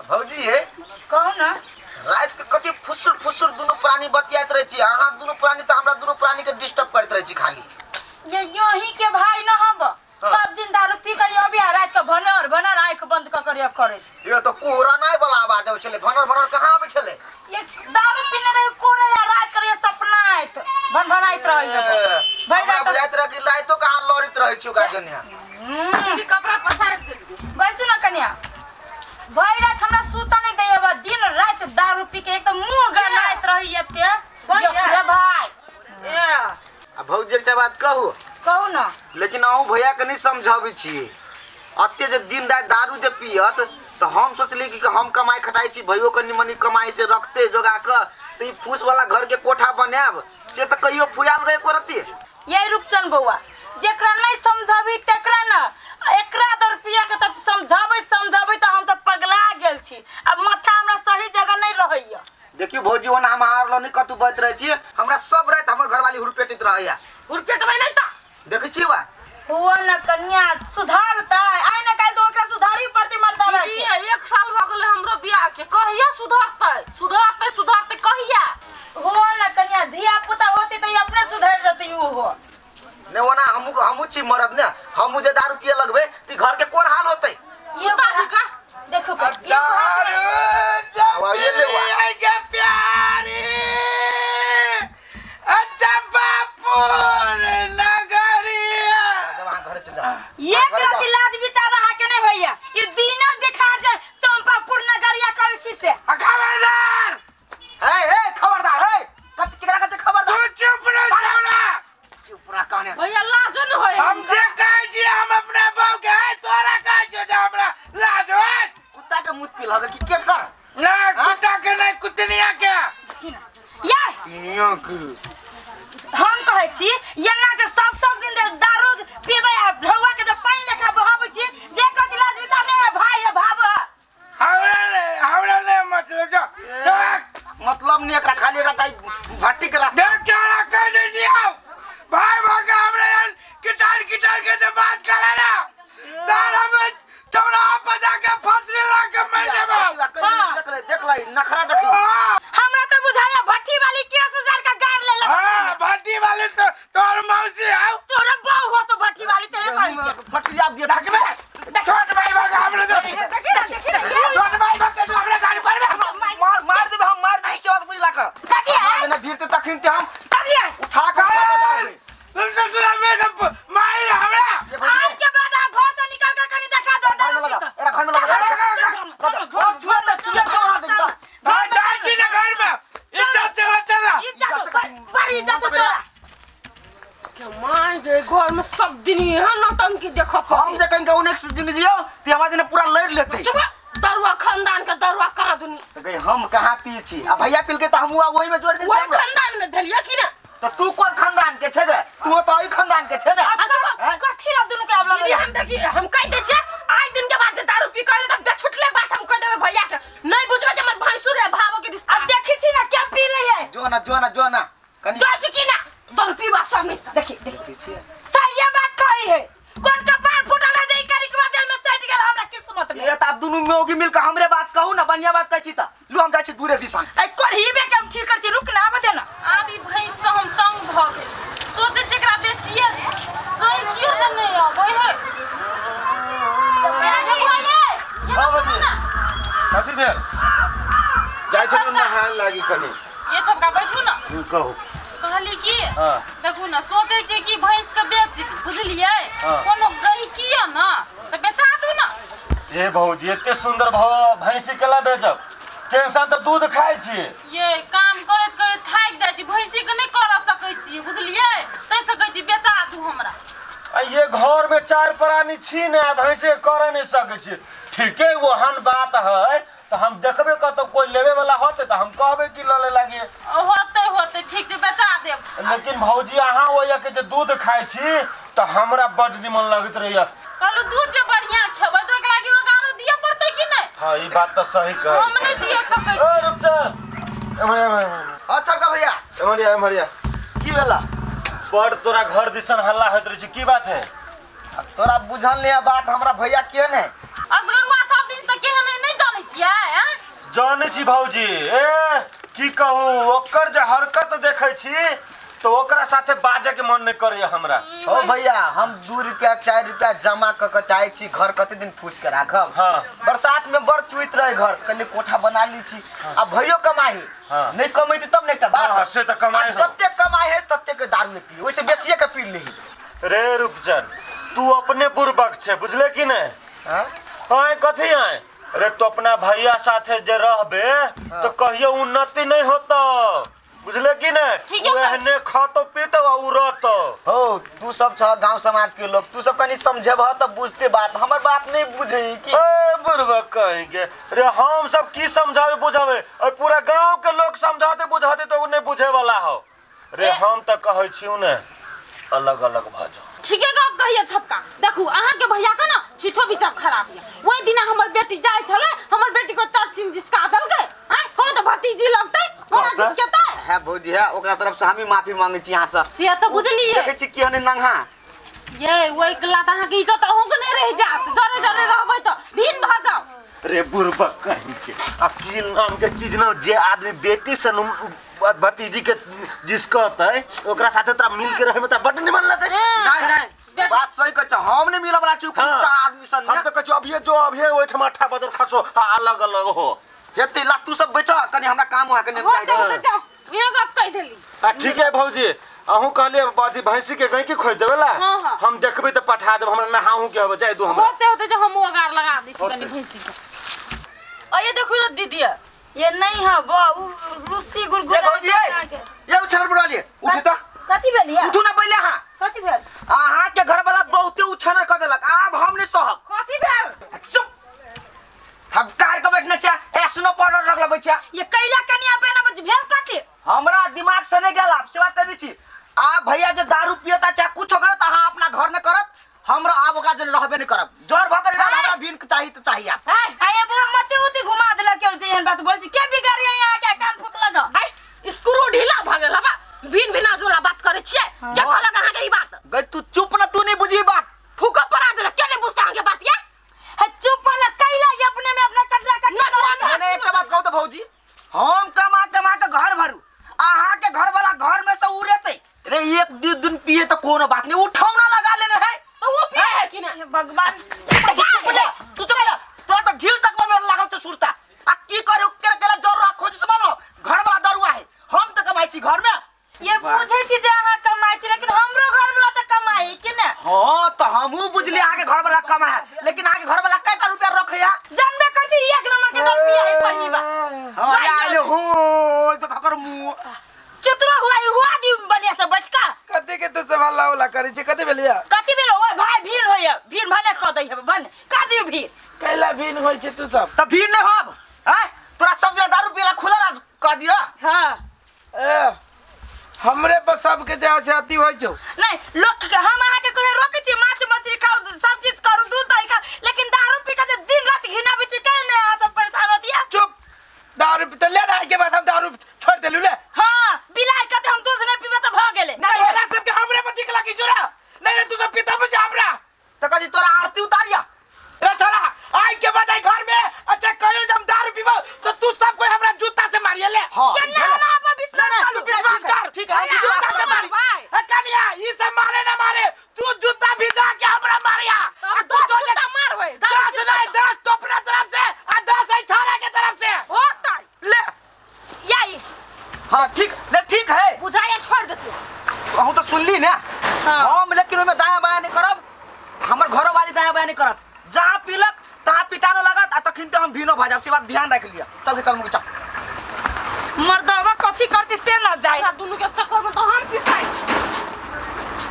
भौजी हे कहू ना राति के कथी फुसुर फुसुर दुनू प्राणी बतियाइत रहै छी अहाँ दुनू प्राणी तऽ हमरा दुनू प्राणी के डिस्टर्ब करैत रहै छी खाली ये यही के भाई न हब सब दिन दारू पी के अबी आ रात के भनर भनर आंख बंद क कर करे ये तऽ कोहरा नाय वाला आवाज आबै छलै भनर भनर कहाँ आबै छलै ये दारू पीने रहे कोरे आ रात करे सपना आयत भन भनाइत रहे भाई हमरा रात बुझाइत रहै कि रातिो के अहाँ लड़ैत रहै छी ओकरा जन्य दीदी कपड़ा पसार देलियै बैसू ना कन्या भरि रात हमरा सुतऽ नहि दैया दिन राति दारू पी के एकदम मुंह गनाइत रहैया ते भैया। ये भाई ए आ भौजी एकटा बात कहू कहू ना लेकिन अहूँ भैया के नहीं समझाबै छियै अते जे दिन राति दारू जे पियत तऽ हम सोचली कि हम कमाइ खटाइ छी भैयो कनि मनि कमाइ छै रखते जोगा कऽ तऽ ई फूस वाला घर के कोठा बनायब से तऽ कहियो फुरायल गए करती ये रूपचंद बौआ जेकरा नहीं समझाबी तेकरा ना एकरा दर रुपया के तऽ समझाबै समझाबै तऽ हम तऽ पगला गेल छी अब माथा हमरा सही जगह नहीं रहैया देखियौ भौजी ओना हम अहाँ लग नहि कतहु बजैत रहै छी हमरा सब राति हमर घरवाली हुरपेटैत रहैया हुरपेटबै नहि तऽ देखै छियै बा हुआ न कन्या सुधारता आइ न काल्हि तो ओकरा सुधारी पड़तै मर्दावा दीदी के एक साल भऽ गेलै हमरो बियाह के कहिया सुधरतै सुधरतै सुधरतै कहिया हुआ न कन्या धिया पुता होते तऽ ई अपने सुधरि जेतै ओहो नहि ओना हमहूँ हमहूँ छी मरद ने हमहूँ जे दारू पिए लगबै तऽ ई घर के कोन हाल होतै कुत्ता जी का देखो दारू आवाज ले हुआ। के प्यारी अच्छा बापुर नगरिया जब अहाँ घरे चलि जाउ ये प्रति लाज विचार अहाँ के नहीं होइया ये दीना देखार जे चंपापुर नगरिया करै छी से आ खबरदार हे हे खबरदार हे कत केकरा कहै छै तू खबरदार चुप रह छौड़ा चुप रह कहने भैया लाजो न होय हम जे कहै छी हम अपना बहू के है तोरा कहै छियौ जे हमरा लाज होत कुत्ता के मुँह पिलहक कि के कर ना कुत्ता के नहीं कुतनिया के या दुनिया के हम कहै छी एना जे सब सब दिन जे दारू पीबै आ ढौआ के जे पानि लेखा बहाबै छी जे कथी लाज विचार नहीं है भाई है भाव है हमरा ने हमरा ने मतलब जो देख मतलब नहीं एकरा खाली एकरा चाही भट्टी के रास्ता देख चौड़ा कह दै छियौ भाई भाग हमरा यार किटार किटार के जे बात करे ना सारा में चौराहा पर जाके फांसी लगा के मर जेबो देख ले देख ले नखरा देखी हाँ हमरा तो बुझाया भट्टी वाली 21,000 का गार ले ले हाँ भट्टी वाले तो तोर मौसी आओ तोरा बहु हो तो भट्टी वाली ते कहै छै फटिया दिए ढकबे छोट भाई भाग हमरा तो देखी ना देखी ना ये छोट भाई भाग के तू हमरा गाड़ी पर मार मार देबे हम मार देबे से बात बुझला कर कथी है जेना भीड़ ते तखन ते हम कथी है उठा के उठा के दाबे सुन सुन सुन मेरे मारी हमरा ये भौजी आज के बाद आ घर से निकल के कहीं देखा दो घर में लगा एरा घर में लगा छुए छुए के मार देबे भाई जाई छी ना घर में इज्जत से चला इज्जत बड़ी इज्जत तोरा के माय गे घर में सब दिन यहाँ नौटंकी देखऽ हम जे कहीं कहूं नेक्स्ट दिन दियो ते हमरा जेना पूरा लड़ लेते चुप दरुआ खानदान के दरुआ कहाँ दुनी तो गई हम कहाँ पिए छी आ भैया पिल के त हम वही में जोड़ दे वही खानदान में भेलिए कि ना तो तू कोन खानदान के छे गे तू तो ओही खानदान के छे ना अच्छा कथी ला दुनू के आब दीदी लगैया हम देखी हम कह दै छियै आइ दिन के बाद जे दारू पी के तऽ बेछुटले बात हम कह देबै भैया के नहीं बुझबै जे हमर भैंसुर है भावो के रिश्ता अब देखी छी ना क्या पी रही है जो ना जो ना जो ना कनी जाइ छी कि ना दल पीबा सब नहीं देखी देखी सही बात कही है कोन कपार फूटल है जे ई करिकवा देह में सटि गेल हमरा किस्मत में ये त आब दुनू मोगी मिल के हमरे बात कहू ना बढ़िया बात कहै छी त लू हम जाइ छी दूरे दिसन ऐ कोरहीबे के हम ठीक कर छी रुक ना आबे दे ना आब ई भैंस से हम तंग भऽ गेल सोचै छियै एकरा बेचिए दी गैर कियो तऽ नहि अबै है ये हाँ, सुनू ना कथी भेल जाइ छलियै नहाय लागी कनी ये सबका बैठू ना कहू कहली की हाँ। देखू ना सोचै छियै कि भैंस के बेच दी, बुझलियै हाँ। कोनो गहिकी यऽ ना तऽ बेचा दू ना ए भौजी एते सुंदर भैंसी केला बेचब टेंशन तऽ दूध खाइ छियै ये काम करैत करैत थाकि जाइ छी भैंसी के नहि करऽ सकै छियै बुझलियै ताहि से कहै छी बेचा दू हमरा आ ये घर में चार प्राणी छी ने आ भैंसी करे नहीं सकै छी ठीके ओहन बात है तऽ हम देखबे कतौ कोई लेवे वाला होते तऽ हम कहबे कि लऽ ले लागी होते होते ठीक छै बेचा देब लेकिन भौजी अहाँ ओहि के जे दूध खाइ छी तऽ हमरा बड निमन लगैत रहैया कहलू दूध जे बढ़िया खेबै तऽ ओहिके लागी ओकरा दिअ पड़तै कि नहि हाँ ई बात तऽ सही कहै हम नहि दिअ सकै ए छी रुकचन एम्हर एम्हर एम्हर अच्छा का भैया एम्हर एम्हर की भेला बड़ तोरा घर दिसन हल्ला होइत रहै छै की बात है तोरा बुझल नहीं है बात हमरा भैया के ने असगरुआ सब दिन से केहन है नहि जानै छियै आँय? जानै छी भौजी, ए की कहू, ओकर जे हरकत देखै छी तो ओकरा साथे बाजे के मन नहीं करैया हमरा। ओ भैया, हम 2 रुपया 4 रुपया जमा क के चाहे छी घर कते दिन फूस के राखब। हाँ। बरसात में बड़ चुइत रहे घर, कनि कोठा बना ली छी। आ भैयो कमाही। हाँ। नहीं कमैते तब ने एकटा बात। हाँ, से तऽ कमाइ आ हो। जते कमाइ है तते के दारू पी, ओइसे बेसिए के पी लेही। रे रूपचन, तू अपने बुड़बक छे, बुझले कि नहीं? हाँ? आय कथी आय? अरे तू अपना भैया साथे जे रहबे तो कहियो उन्नति नहीं होतो, बुझले कि नहीं? ठीक है, उ एहने खातो पीतो आ उ रहतो। हो तू सब छ गांव समाज के लोग, तू सब कनी समझेबह तब बुझते बात, हमर बात नहीं बुझे की। ए बुड़बक कहीं के, रे हम सब की समझावे बुझावे, और पूरा गांव के लोग समझाते बुझाते तो उ नहीं बुझे वाला हो। रे हम तो कहै छियौ ने अलग अलग भऽ जाओ। ठीके गप कहिए छपका। देखू अहाँ के भैया के ना छीछो विचार खराब ये। ओहि दिना हमर बेटी जाय छले, हमर बेटी को चट छिन जिसका देलकै। आय कोनो तो भतीजी लगतै, कोना कहतै? जिसकेतै? है भौजी है, ओकरा तरफ से हमी माफी मांगे छी अहाँ से। से तो बुझलिए। देखै छी केहन नंगा। ये ओहि के लात अहाँ के इज्जत अहूँ के नहीं रहि जात, जरे जरे रहबै तो भिन्न भऽ जाओ। रे बुड़बक कहीं के, अकील नाम के चीज ना, जे आदमी बेटी से भतीजी के जिसकतै ओकरा साथे तोरा मिल के रहे में तोरा बड निमन लगै छै। नहीं नहीं बात सही कहै छै, हम नहीं मिलऽ वाला छी कुत्ता आदमी सन। हम तो कहै छी अभिये जो अभिये ओहिठमा अट्ठा बजर खसो आ अलग अलग हो। हेतै ला तू सब बैठ, कनी हमरा काम हो कनी हम हो जाइ छी। तऽ जाओ, इहाँ गप कहि देली। आ ठीक है भौजी, अहूँ कहलिए अथी भैंसी के गैंकी खोज देबै ला? हाँ, हाँ। हम देखबै तऽ पठा देब, हमरा नहाहू के होबे, जाय दू हमरा। होते होते जो हम अगार लगा दै छी कनी भैंसी के। अये देखू ना दीदी, ये नहीं है बा उ रुसी गुलगुला। ए भौजी, ए ये उछल बुड़ालिए, उठू त। कथी भेल या? उठू ना पहिले अहाँ। कथी भेल? अहाँ के घर वाला बहुते उछल क देलक, आब हम नहीं सहब। कथी भेल? चुप थपकार के बैठने छै, एसनो पाउडर रखले बैठा। ये कैला कनिया पे ना बच भेल कथी? हमरा दिमाग से नहीं गेल, आप से बात करै छी। आ भैया जे दारू पियता चाहे कुछो करत, अहाँ अपना घर न करत, हमरा आब ओकरा जन रहबे नहीं करब। जर भऽ गेल हमरा भीन के चाही तो चाही आप। आय बा मते उती घुमा देलक के जे एहन बात बोल छी, के बिगाड़िया यहाँ के कान फूक लगा? आय स्क्रू ढीला भऽ गेल हबा, भिन भिना जोला बात करै छियै। के कहलक अहाँ के ई बात? गई तू चुप ना, तू नहीं बुझी बात। फूक परा देलक, के नहीं बुझता अहाँ के बात ये? हे चुप ना कैला ये अपने में अपना कटरा कटरा ना, करै छै। नहीं, एक बात कहू तो भौजी, हम कमा कमा के घर भरू, अहाँ के घर वाला घर में से उड़ेते रे। एक दू दिन पिए तो कोनो बात नहीं, उठौना लगा लेने है तो वो पिए है कि ना? हे भगवान, चुप ले, तू चुप ले, तोरा तो झील तक में लागल छै सुरता। आ की करू के केला जर राखो जे मानो घर वाला दरुआ है, हम तो कमाई छी घर में। ये बुझै छी जे अहाँ कमाइ छी, लेकिन हमरो घर वाला तऽ कमाइ कि ने? हाँ तो हमहूँ बुझलिए अहाँ के घर वाला कमाइ है, लेकिन अहाँ के घर वाला कै रुपया रखैया? जानबे कर छी एक नंबर के दर पिए है परिवा। हाँ, आले हो तो ककर मुंह चित्र हुआ हुआ दी बढ़िया से बैठका। कते के तो सब हल्ला उल्ला करै छै, कते भेलिया? कथी भेल ओए भाई? भीड़ होइया, भीड़ भने क दै है, भने का दियो भीड़। कैला भीड़ होइ छै तू सब? त भीड़ नहीं होब हैं, तोरा सब दिन दारू पीला खुला राज क दियो। हां ए हमरे पर सबके जे से अति होइ छौ। नहीं लोक के हम अहाँ के कहे रोकै छी माछ मछली खाओ, सब चीज करू, दूध दही खाओ, लेकिन दारू पी के जे दिन रात घिनाबै छी, काहे नहीं अहाँ सब परेशान होतिया? चुप, दारू पी त ले ना, के बाद हम दारू छोड़ देलु ले। हां बिलाई कते हम दूध नहीं पीबे त भ गेलै। नहीं तोरा सबके हमरे पर दिख लागी जोरा। नहीं नहीं तू सब पीता बचा हमरा। त कथी तोरा आरती उतारिया? रे छोरा, आई के बाद आई घर में अच्छा कहियो जब दारू पीबो तो तू सब कोई हमरा जूता से मारिए ले। हां केना हम अहाँ पर विश्वास तू करू? विश्वास कर, ठीक है, हम जूता से मारी। भाई। ए कनिया, ई सब मारे ना मारे, तू जूता भिजा के हमरा मारिया। आ तू दस जो जूता मारबै, दारू 10 नहीं 10 तो अपना तरफ से आ 10 आई छोरा के तरफ से। होतै ले यही। हां ठीक, ले ठीक है, बुझाइया छोड़ देतौ। अहूँ तो सुनली ना। हम लेकिन ओहिमे दायां बायां नहीं करब, हमर घरो वाली दायां बायां नहीं करत, जहाँ पीलक तहाँ पिटानो लागत आ तखन ते हम भीनो भऽ जाब, से बात ध्यान रख लिया। चल चल मुँह चल। मर्दवा कथी करती से ना जाए। तोरा दुनू के चक्कर में तो हम पिसाइ छी।